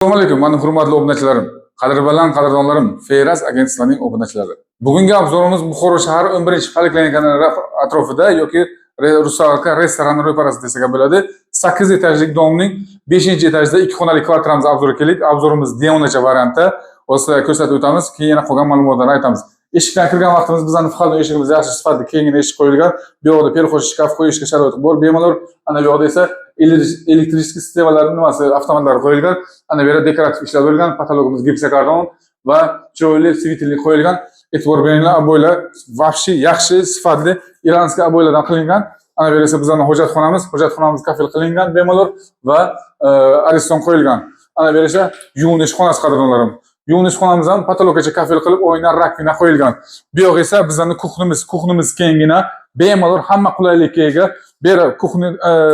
Assalomu alaykum, mani hurmatli obunachilarim, qadri baland qadrdonlarim, Feraz agentstvoning obunachilari. Bugungi обзор imiz Buxoro shahri 11-poliklinikani atrofida yoki Rusalka restorani ro'parasida desak ham bo'ladi. 8 etajlik дом ning 5-etajida 2 xonali kvartiramiz обзор ga keldik. Обзор imiz Dionacha variantda. Hozir sizlarga ko'rsatib o'tamiz, keyin yana qolgan ma'lumotlarni aytamiz. Eshikdan kirgan vaqtimiz bizning входной eshigimiz yaxshi sifatli kengina eshik qo'yilgan. Bu yoqda переход shkaf qo'yishga sharoit bor bemalol. Ana bu yoqda esa электрический sistemalarning nimasi avtomatlari qo'yilgan. Ana bu yerda dekorativ ishlar bo'lgan, потолок imiz gipsokarton va chiroyli светильник qo'yilgan. E'tibor beringlar, обой lar вообще yaxshi sifatli иранский обой lardan qilingan. Ana bu yerda esa bizning hojatxonamiz, hojatxonamiz kafel qilingan bemalol va ariston qo'yilgan. Ana bu yerda esa yuvinish xonasi, qadrdonlarim. Yuvinish xonamiz ham потолок gacha kafel qilib, oyna, раковина qo'yilgan. Bu yoq esa bizning кухня miz, кухня miz kengina, bemalol hamma qulaylikka ega. Bu yerda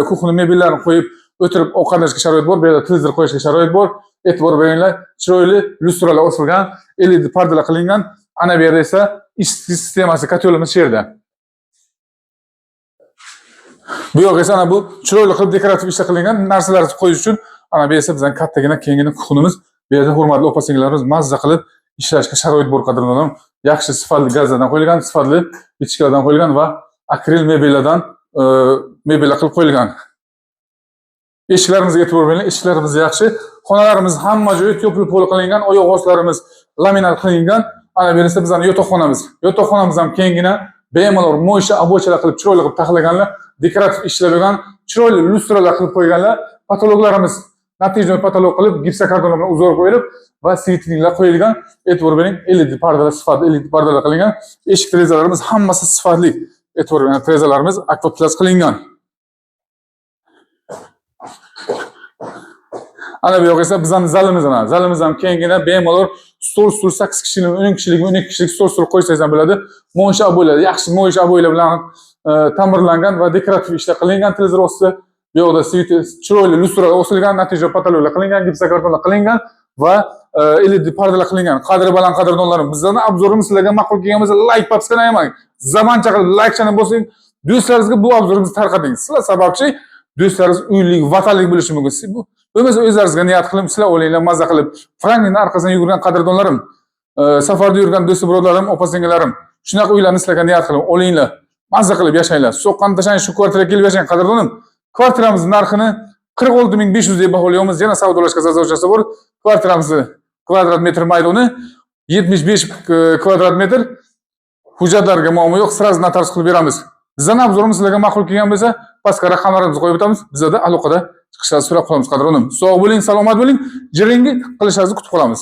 кухня mebellarini qo'yib, o'tirib ovqatlanishga sharoit bor. Bu yerda televizor qo'yishga sharoit bor. E'tibor beringlar, chiroyli lyustralar osilgan, LED pardalar qilingan. Ana bu yerda esa isitish sistemasi, котёл imiz shu yerda. Bu yoq esa ana bu chiroyli qilib dekorativ ishlar qilingan narsalarni qo'yish uchun. Ana bu esa bizning kattagina kengina кухня miz. Bu yerda hurmatli opa singillarimiz mazza qilib ishlashga sharoit bor, qadrdonlarim. Yaxshi sifatli gazlardan qo'yilgan, sifatli pechkalardan qo'yilgan va akril mebellardan mebellar qilib qo'yilgan. Eshiklarimizga e'tibor bering, eshiklarimiz yaxshi. Xonalarimiz hamma joyi тёплый пол qilingan, oyoq ostlarimiz laminat qilingan. Ana bu esa bizning yotoqxonamiz. Yotoqxonamiz ham kengina, bemalol mo'ysha обойча lar qilib, chiroyli qilib taxlaganlar, dekorativ ishlar bo'lgan, chiroyli lyustralar qilib qo'yganlar. Потолок larimiz натяжной потолок qilib, gipsokartonlar bilan узор qo'yilib va светильник lar qo'yilgan. E'tibor bering, LED pardalar, sifatli LED pardalar qilingan. Eshik derazalarimiz hammasi sifatli. E'tibor bering, derazalarimiz akvaplast qilingan. Ana bu yoq esa bizning zalimiz ana. Zalimiz ham kengina, bemalol stol stul 8 kishilik, 10 kishilik, 12 kishilik stol stul qo'ysangiz ham bo'ladi. Mo'ysha обой lar, yaxshi mo'ysha обой lar bilan ta'mirlangan va dekorativ ishlar qilingan televizor osti. Bu yoqda chiroyli lyustralar osilgan, натяжной потолок lar qilingan, gipsokartonlar qilingan va LED pardalar qilingan. Qadri baland qadrdonlarim, bizlarning обзор imiz sizlarga ma'qul kelgan bo'lsa, layk подписка ni ayamang. Zamoncha qilib laykchani bosing. Do'stlaringizga bu обзор imizni tarqating. Sizlar sababchi do'stlaringiz uylik, vatanlik bo'lishi mumkin. Siz bu bo'lmasa o'zlaringizga niyat qilib, sizlar o'linglar, maza qilib. Franklinni orqasidan yugurgan qadrdonlarim, safarda yurgan do'st birodarlarim, opa singillarim, shunaqa uylarni sizlarga niyat qilib, olinglar. Maza qilib yashanglar. So'qqani tashlang, shu kvartiraga kelib yashang, qadrdonim. Kvartiramiz narxini 46 500 deb baholayapmiz. Yana savdolashga zazorchasi bor. Kvartiramizni kvadrat metr maydoni 75 kvadrat metr. Hujjatlarga muammo yo'q, сразу notarius qilib beramiz. Bizdan обзор imiz sizlarga ma'qul kelgan bo'lsa, pastga raqamlarimizni qo'yib o'tamiz. Bizada aloqada chiqishlaringizni so'rab qolamiz, qadrdonim. Sog' bo'ling, salomat bo'ling. Jiringi qilishingizni kutib qolamiz.